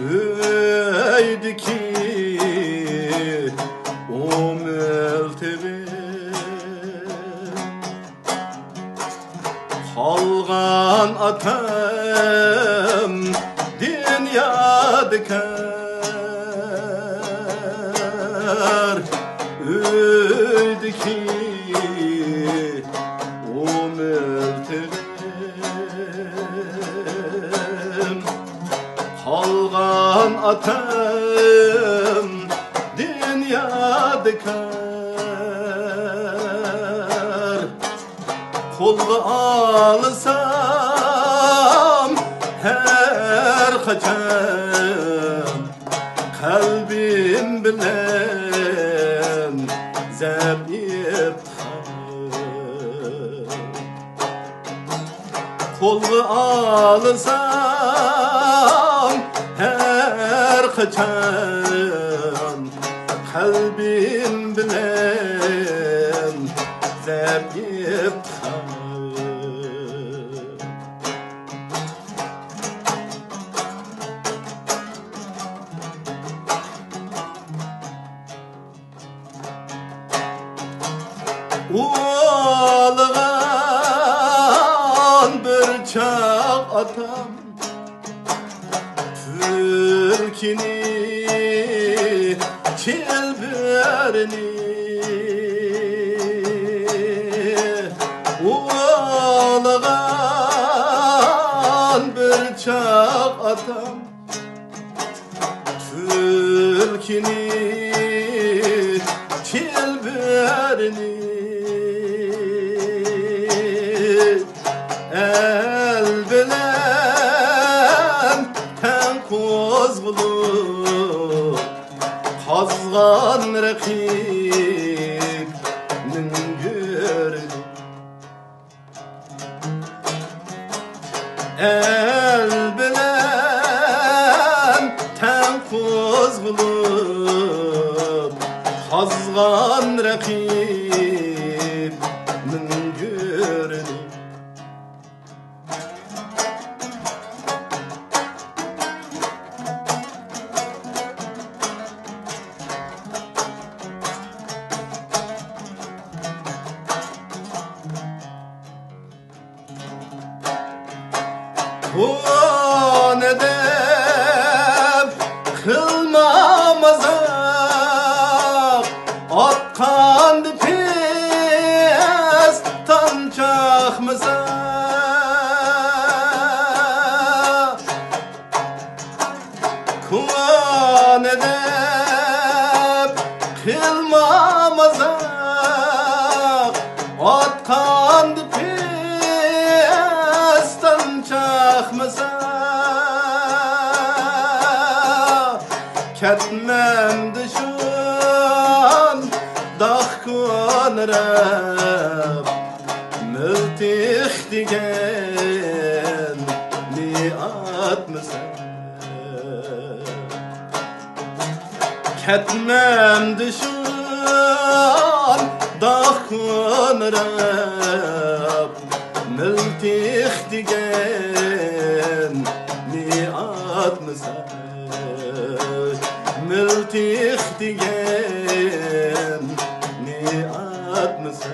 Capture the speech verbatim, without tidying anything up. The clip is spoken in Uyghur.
ئۆيدىكى ئۇ مىلتىقىم، قالغان ئاتامدىن يادىكار. ئۆيدىكى ئۇ مىلتىقىم، قالغان ئاتامدىن يادىكار. قولغا ئالسام ھەر قاچان، قەلبىم بىلەن زەپ ئىپتىخار. قولغا ئالسام ھەر قاچان، قەلبىم بىلەن زەپ ئىپتىخار. ئۇلىغان بىر چاغ ئاتام تۈلكىنى، چىلبۆرىنى. ئۇلىغان بىر چاغ ئاتام تۈلكىنى، چىلبۆرىنى، ئەل بىلەن تەڭ قوزغىلىپ، قازغان رەقىبنىڭ گۆرىنى. ئەل بىلەن تەڭ قوزغىلىپ، قازغان رەقىبنىڭ گۆرىنى. كونا دەپ قىلما مازاق، ئاتقاندا پىستان چاقمىسا. كونا دەپ قىلما مازاق، ئاتقاندا پىستان چاقمىسا. كەتمەمدۇ شۇنداق كونىراپ، مىلتىق دېگەننى ئاتمىسا. كەتمەمدۇ شۇنداق كونىراپ، مىلتىق دېگەننى ئاتمىسا. مىلتىق دېگەننى ئاتمىسا.